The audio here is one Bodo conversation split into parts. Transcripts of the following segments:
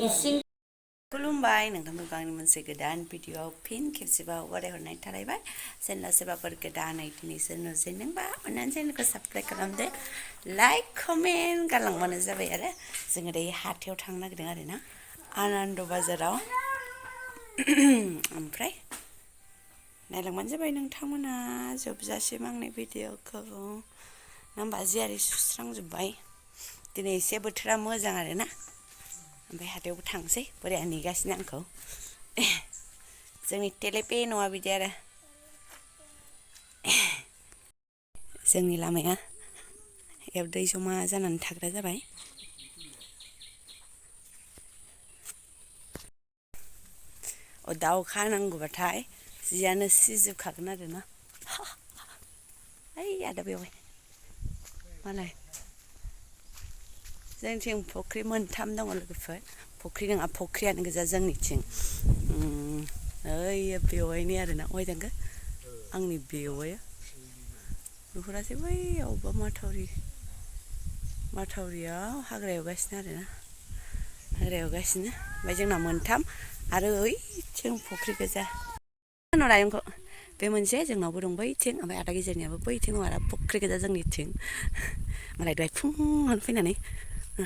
esing खुलुमबाय नोंथांमोनखौ आंनि मोनसे गोदान भिडिअआव फिन खेबसेबाव बरायहरनाय थालायबाय चेनेला सोरबाफोर गोदानै दिनैसो नुजेनदोंबा अन्नानै चेनेलखौ साबस्क्राइब खालामदो लाइक कमेन्ट गालांबानो जाबाय आरो जोङो दायो हाथायाव थांनो नागिरदों आरो ना आनन्द बाजाराव ओमफ्राय नायलांबानो जाबाय नोंथांमोना जोबजासिम आंनि भिडिअखौ नाम्बा जियारि सुस्रांजोब्बाय दिनै एसे बोथोरा मोजां आरो ना ओमफ्राय हाथायावबो थांसै बोराया नेगासिनो आंखौ जोंनि टेलेपे न'आ बिदि आरो जोंनि लामाया याव दै जमा जानानै थाग्रा जाबाय दा अखा नांगौबाथाय जियानो सिजोबखागोन आरो ना ओइ आदा बेवहाय मालाय जोंनिथिं फुख्रि मोनथाम दङ लोगोफोर फुख्रि नङा फुख्रियानो गोजा जोंनिथिं ओइ बेवायनि आरो ना अहाय थांखो आंनि बेवाया नुहुरासै बैयावबा माथावरियाव हाग्रा एवगासिनो आरो ना हाग्रा एवगासिनो ओमफ्राय जोंना मोनथाम आरो ओइथिं फुख्रि गोजा रायनखौ बे मोनसे जोंनावबो दं बैथिं ओमफ्राय आदा गेजेरनियाबो बैथिं दं आरो फुख्रि गोजा जोंनिथिं मालाय दहाय फुङावनो फैनानै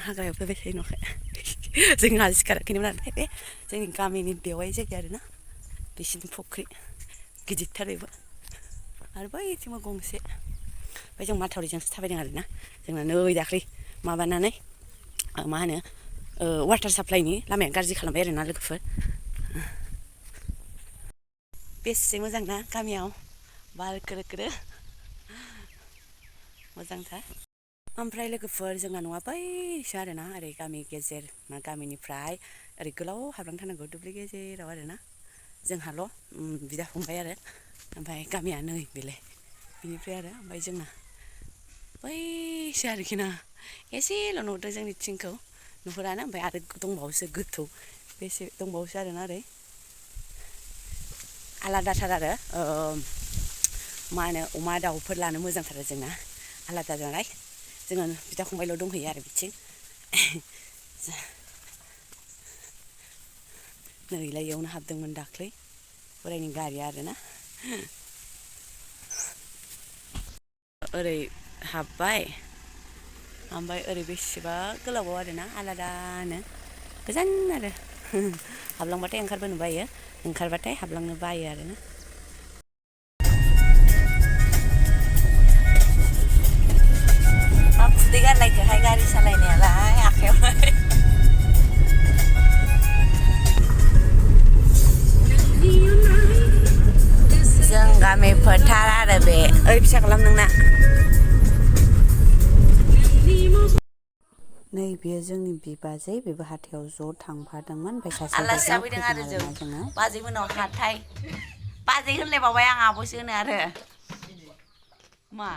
हाग्रायाव फैबाय थायो न'खाय जोंहा सिखाराखैनोमोन आरो बे जोंनि गामिनि बेवाय जायगा आरो ना बिसिनि फुख्रि गिदिरथार बेबो आरो बैथिंबो गंसे ओमफ्राय जों माथावरिजोंसो थाबायदों आरो ना जोंना नै दाख्लै माबानानै मा होनो वाटार साप्लाइनि लामाया गाज्रि खालामबाय आरो ना लोगोफोर बेसे मोजां ना गामियाव बार खोलो खोलो मोजांथार ओमफ्राय लोगोफोर जोंना न'आ बैसो आरो ना ओरै गामि गेजेर गामिनिफ्राय ओरै गोलाव हाबलांथारनांगौ दुब्लि गेजेराव आरो ना जोंहाल' बिदा फंबाय आरो ओमफ्राय गामिया नै बेलाय बिनिफ्राय आरो ओमफ्राय जोंना बैसो आरोखि ना एसेल' नुदों जोंनि थिंखौ नुहुरानो ओमफ्राय आरो दंबावोसो गोथौ बेसे दंबावोसो आरोना ओरै आलादाथार आरो मा होनो अमा दाउफोर लानो मोजांथार जोंना आलादा नालाय जोङो बिदा फंबायल' दंहैयो आरो बिथिं नैलाय इयावनो हाबदोंमोन दाख्लै बोरायनि गारिया आरोना ओरै हाबबाय ओमफ्राय ओरै बेसेबा गोलावाव आरोना आलादानो गोजान आरो हाबलांबाथाय ओंखारबोनो बायो ओंखारबाथाय हाबलांनो बायो आरोना मा खुदै गारलायखोहाय गारि सालायनायालाय आखायावहाय जों गामि फोथार आरो बे ओइ फिसा खालाम नोंना नै बेयो जोंनि बिबाजै बेबो हाथायाव ज' थांफादोंमोन ओमफ्राय सासे आलासि जाफैदों आरो जोङो बाजै मोनाव हाथाय बाजै होनलायबावबाय आं आब'सो होनो आरो मा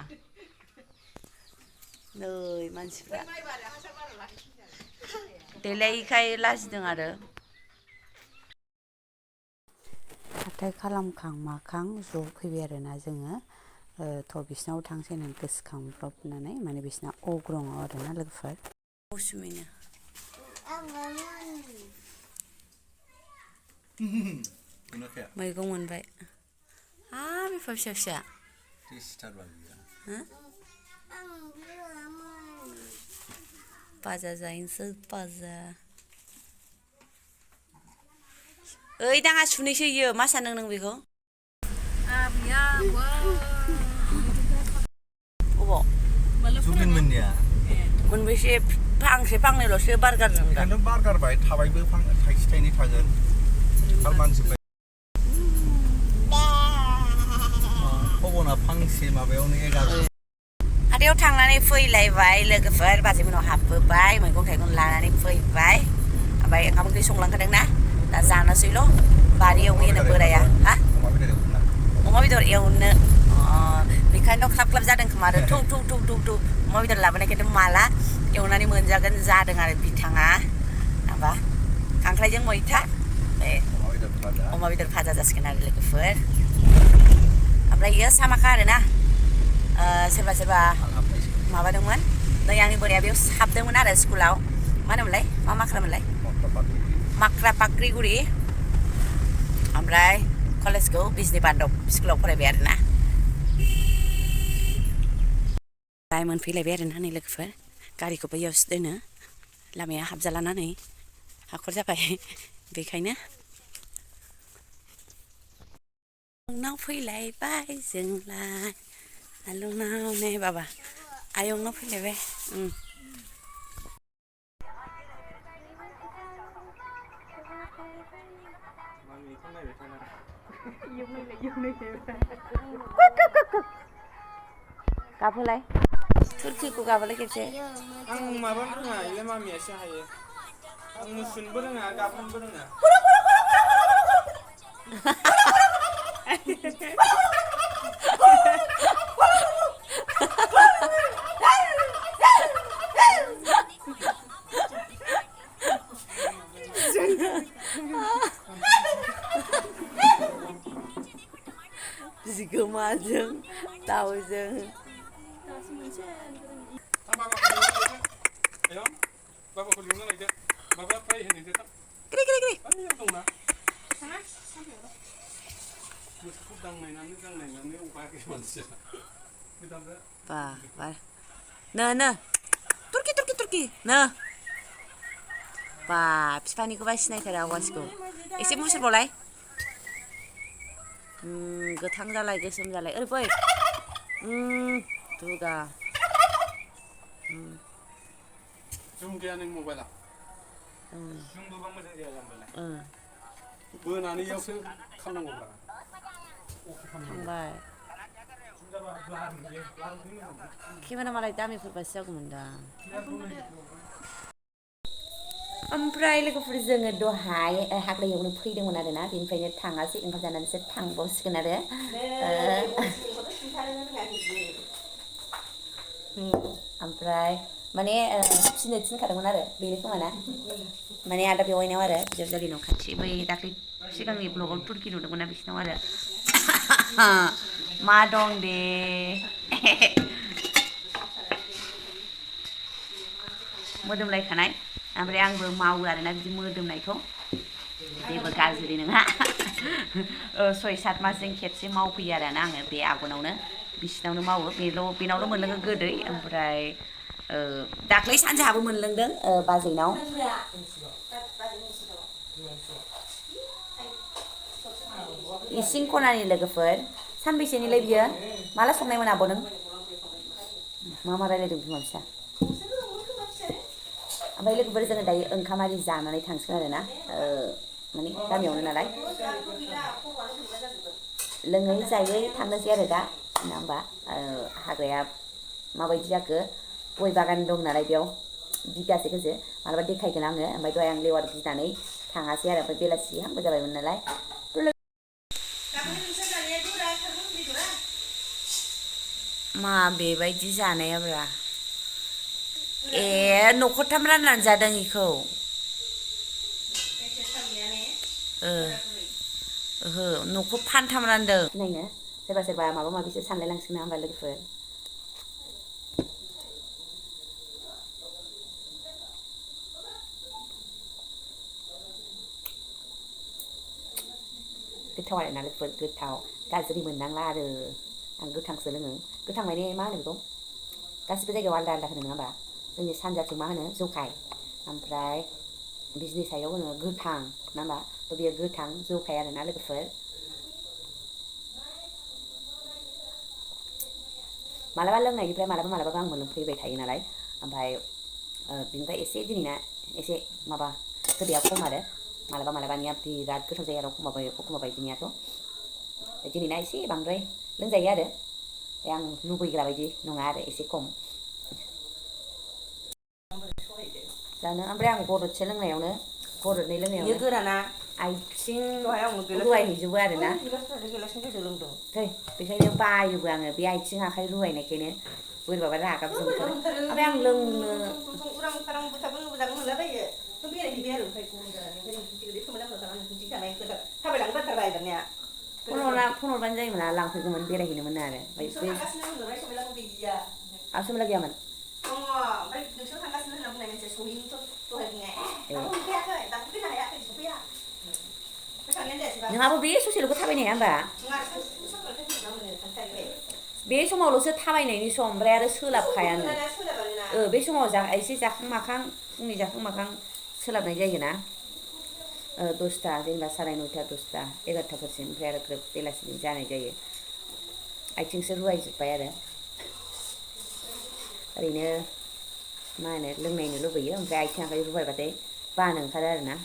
नै मानसिफ्रा देलायिखाय लाजिदों आरो हाथाय खालामखां माखां ज' फैबाय आरोना जोङो थ' बिसिनाव थांसै होननानै गोसोखांब्रबनानै माने बिसिना अग्रङआव आरोना लोगोफोर उसुमिनो मैगं मोनबाय हाब एफा फिसा फिसा बाजा जाहैनोसै बाजा ओइ दाङा सुनैसो इयो मा सानदों नों बेखौ अबाव मोनबेसे फांसे फांनैल'सो बारगारदों दा बारगारबाय थाबायबो थाइसे थाइनै थागोन खबना फांसे माबायावनो 11 हाथायाव थांनानै फैलायबाय लोगोफोर बाजैमोनाव हाबबोबाय मैगं थाइगं लानानै फैबाय ओमफ्राय ओंखाम ओंख्रि संलांखादों ना दा जानोसैल' बारियाव एवनो बोराया हा अमा बेदर एवनो बेखायनोथ' ख्लाब ख्लाब जादों खोमा आरो थौ अमा बेदर लाबोनायखायथ' माला एवनानै मोनजागोन जादों आरो बिथाङा माबा खांख्राइजों मैथा अमा बेदर भाजा जासिगोन आरो लोगोफोर ओमफ्राय इयो सामाखा आरोना सोरबा सोरबा माबादोंमोन नै आंनि बोराया बेयाव हाबदोंमोन आरो स्कुलाव मा होनोमोनलाय मा माख्रामोनलाय माख्रा पाख्रिगुरि ओमफ्राय कलेजखौ बिजनि बान्दब स्कुलाव फरायबाय आरोना मोनफैलायबाय आरोना नै लोगोफोर गारिखौबो इयावसो दोनो लामाया हाबजालाना नै हाखर जाबाय बेखायनो आयंनाव फैलायबाय जोंलाय आयंनाव नै बाबा आयंनाव फैलायबाय गाबहोलाय तुरकिखौ गाबहोलाय खेबसे आं माबानो रोङा इलाय मामियासो हायो आं मुसुनोबो रोङा गाबहोनोबो रोङा जिगोमाजों दाउजों बाबाखौ लिंना लायदो माबा फ्राय होनोसै थाब ग्रि ग्रि ग्रि बैयाव दंना मोसौखौ दांनायनानै अखायाखै मानसिया बा बा नो तुर्कि नो बा बिफानिखौबा सिनायथारो आवाजखौ एसे मुसुरबावलाय गोथां जालाय गोसोम जालाय ओरै फै दुगा जुम गैया नों मबाइला जुमबोबा मोजां जाया जाम्बालाय बोनानै इयावसो खालामनांगौब्रा थांबाय केमेरा मालाय दामिफोरबासो जागौमोनदां ओमफ्राय लोगोफोर जोङो दहाय हाग्रा एवनो फैदोंमोन आरोना बेनिफ्रायनो थाङासै ओंखाम जानानैसो थांबावसिगोन आरो ओमफ्राय माने फिसिनो थिनखादोंमोन आरो बेनो खोमाना माने आदा बेवाइनाव आरो बिजावजालि न' खाथि बै दाख्लै सिगांनि ब्लगाव तुर्कि नुदोंमोन ना बिसिनाव आरो मा दं दे मोदोमलायखानाय ओमफ्राय आंबो मावो आरोना बिदि मोदोमनायखौ जेबो गाज्रि नङा 6-7 मासजों खेबसे मावफैयो आरोना आङो बे आबनावनो बिसिनावनो मावो बेनावल' मोनलोङो गोदै ओमफ्राय दाख्लै सानजाहाबो मोनलोंदों बाजैनाव इसिं खनानि लोगोफोर सानबैसेनिलाय बियो माला संनायमोन आब' नों मा रायलायदों बिमा फिसा ओमफ्राय लोगोफोर जोङो दायो ओंखाम आरि जानानै थांसिगोन आरोना माने गामियावनो नालाय लोङै जायै थांनोसै आरो दा ना होमबा हाग्राया माबायदि जाखो गय बागान दं नालाय बेयाव बिगासे गोजो मालाबा देखायगोन आङो ओमफ्राय दहाय आं लेवार गिनानै थाङासै आरो ओमफ्राय बेलासि हांबो जाबायमोन नालाय मा बेबायदि जानायाब्रा न'खरथाम राननानै जादों इखौ ओहो न'खौ फानथाम रानदों नायनो सोरबा सोरबा माबा माबिसो सानलाय लांसिगोन ना होमबा लोगोफोर गोथाव आरोना लोगोफोर गोथाव गाज्रि मोननांला आरो आं गोथांसो लोङो गोथां माने मा होनो बेखौ गासिबो जायगायाव आलदा आलदा होनो नङा होमबा जोंनि सानजाथिं मा होनो जखाय ओमफ्राय बिजनि सायाव होनो गोथां नङा होमबा थ' बेयो गोथां जखाय आरोना लोगोफोर मालाबा लोंनायनिफ्राय मालाबा आं मोनलोंफैबाय थायो नालाय ओमफ्राय बिनिफ्राय एसे दिनैना एसे माबा गोदैया खम आरो मालाबानिया बिराद गोथाव जायो आरो एखमबा बायदिनियाथ' दिनैना एसे बांद्राय लोंजायो आरो आं लुबैग्रा बायदि नङा आरो एसे खम जानो ओमफ्राय आं गरदसे लोंनायावनो गरदनै लोंनायावनो गोराना आइथिं रुवायहैजोबो आरोना बेखायनो बायोबो आङो बे आइथिं आखाइ रुवायनायखायनो बोरैबाबा रागाबो जोंथारो ओमफ्राय आं लोंनो फन हरबानो जायोमोन ना लांफैगौमोन बेरायहैनोमोन आरो आसोमला गैयामोन ओमफ्राय नोंसोर थांगासिनो होनना बुंनाय मोनसे सहैनोथ' दहाय बुंनाय दाबो मोनफैयाखै दाबो फैनो हायाखै सफैया नोंहाबो बे ससेल'खौ थाबायनो हाया होमबा बे समावल'सो थाबायनायनि सम ओमफ्राय आरो सोलाबखायानो बे समाव एसे जाखां माखां फुंनि जाखां माखां सोलाबनाय जायोना 10ता जेनेबा 9:30 10ता 11ताफोरसिम ओमफ्राय आरो ग्रोब बेलासिनि जानाय जायो आइथिंसो रुवायजोब्बाय आरो ओरैनो मा होनो लोंनायनो लुबैयो ओमफ्राय आइथिं आखाइ रुवायबाथाय बानो ओंखारो आरोना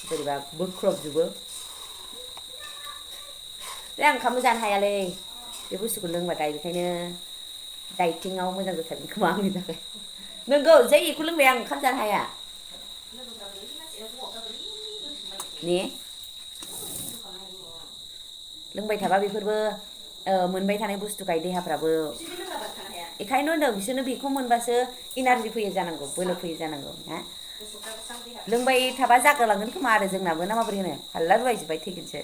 बोरैबा बोख्रबजोबो आं ओंखामबो जानो हायालै बे बुस्थुखौ लोंबाथाय बेखायनो डाइटिंआव मोजां जाथारगोन खोमा आंनि थाखाय नोंगौ जै बेखौ लोंबाय आं ओंखाम जानो हाया ने लोंबाय थाबा बेफोरबो मोनबाय थानाय बुस्थुखाय देहाफ्राबो बेखायनो होनदों बिसोरनो बेखौ मोनबासो इनारजि फैयो जानांगौ बोलो फैयो जानांगौ ना लोंबाय थाबा जागालांगोन खोमा आरो जोंनाबो ना माबोरै होनो हाल्ला रुवायजोब्बाय थैगोनसो